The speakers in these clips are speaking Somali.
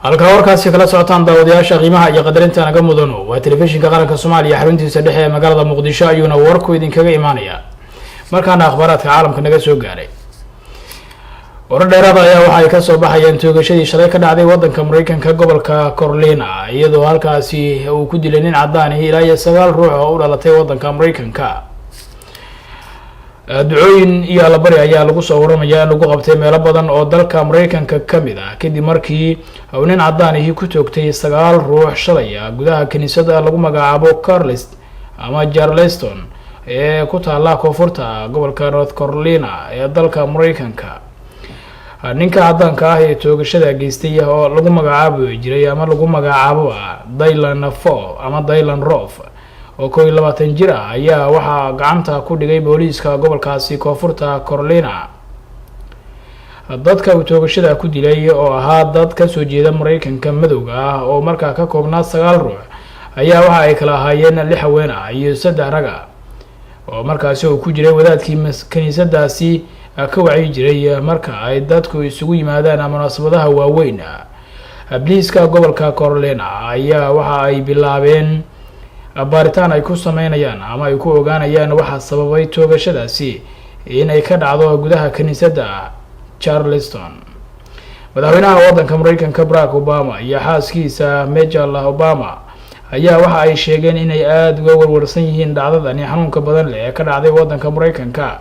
Halkaa warkaasi kala socotaan, daawadayaasha qiimaha iyo qadarinta naga mudano, waa Telefishinka Qaranka Soomaaliya. Xaruntiisa dhexe ee magaalada Muqdisho ayuuna warku idinkaga imaanaya. Markaana akhbaaraadka caalamka naga soo gaaray. Warar dheeraada ayaa waxa ay kasoo baxayeen toogashadii shalay ka dhacday waddanka Mareykanka, gobolka Carolina, iyadoo halkaasi uu ku dilay nin cadaan ahi ilaa iyo sagaal ruux oo u dhalatay waddanka Mareykanka. Ducooyin iyo allabari ayaa lagu soo waramayaa in lagu qabtay meelo badan oo dalka Mareykanka kamid ah, kadib markii uu nin cadaan ahi ku toogtay sagaal ruux shalay gudaha kiniisada lagu magacaabo Carlist ama Charleston ee ku taala koonfurta gobolka North Carolina ee dalka Mareykanka. Ninka caddaanka ah ee toogashada geystay, oo lagu magacaabi jiray ama lagu magacaabo Dylan Fo ama Dylan Roof, oo 21 jir ah, ayaa waxaa gacanta ku dhigay booliiska gobolkaasi koonfurta Carolina. Dadka uu toogashada ku dilay, oo ahaa dad kasoo jeeda Mareykanka madowga ah, oo markaa ka koobnaa sagaal ruux, ayaa waxa ay kala ahaayeen lix haween ah iyo saddex rag ah, oo markaasi uu ku jiray wadaadkii kiniisadaasi ka wacyi jiray marka ay dadku isugu yimaadaan munaasabadaha waaweyn. Bliiska gobolka Carolina ayaa waxa ay bilaabeen baaritaan ay ku sameynayaan ama ay ku ogaanayaan waxa sababay toogashadaasi inay ka dhacdo gudaha kiniisadda Charleston. Madaxweynaha waddanka Mareykanka Barack Obama iyo xaaskiisa Michelle Obama ayaa waxa ay sheegeen inay aada uga warwarsan yihiin dhacdadani xanuunka badan leh ee ka dhacday waddanka Mareykanka.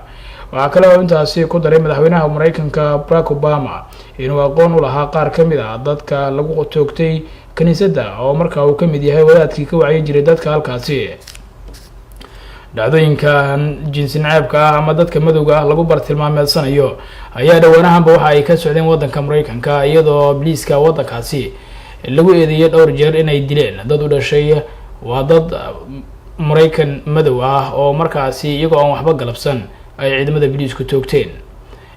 Waxaa kale oo intaasi ku daray madaxweynaha Mareykanka Barack Obama inuu aqoon u lahaa qaar ka mid ah dadka lagu toogtay kiniisadda, oo markaa uu kamid yahay wadaadkii ka wacyi jiray dadka halkaasi. Dhacdooyinkan jinsi naceebka ah ama dadka madowga ah lagu bartilmaameedsanayo ayaa dhowaanahanba waxa ay ka socdeen waddanka Mareykanka, iyadoo bliiska waddankaasi lagu eedeeyay dhowr jeer inay dileen dad u dhashay, waa dad Maraykan madow ah, oo markaasi iyagoo aan waxba galabsan ay ciidamada biliisku toogteen.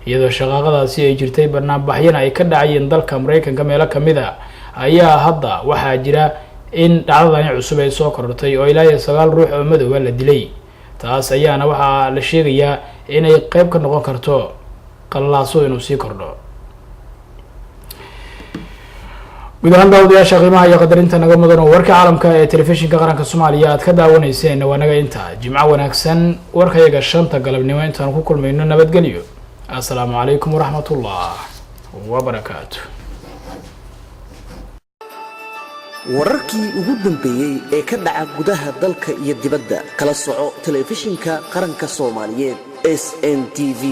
Iyadoo shaqaaqadaasi ay jirtay, banaanbaxyana ay ka dhacayeen dalka Mareykanka meelo kamid a, ayaa hadda waxaa jira in dhacdadani cusub ay soo korortay, oo ilaa iyo sagaal ruux oo madowga la dilay. Taas ayaana waxaa la sheegayaa inay qeyb ka noqon karto qallalaaso inuu sii kordho. Guud ahaan, daawadayaasha qiimaha iyo qadarinta naga mudan, oo warka caalamka ee Telefishinka Qaranka Soomaaliya aad ka daawanayseen waa naga intaa. Jimco wanaagsan. Warkayaga 5ta galabnimo intaan ku kulmayno, nabadgelyo. Assalaamu calaykum waraxmatullah wabarakaatu. Wararkii ugu dambeeyey ee ka dhaca gudaha dalka iyo dibadda, kala soco Telefishinka Qaranka Soomaaliyeed, SNTV.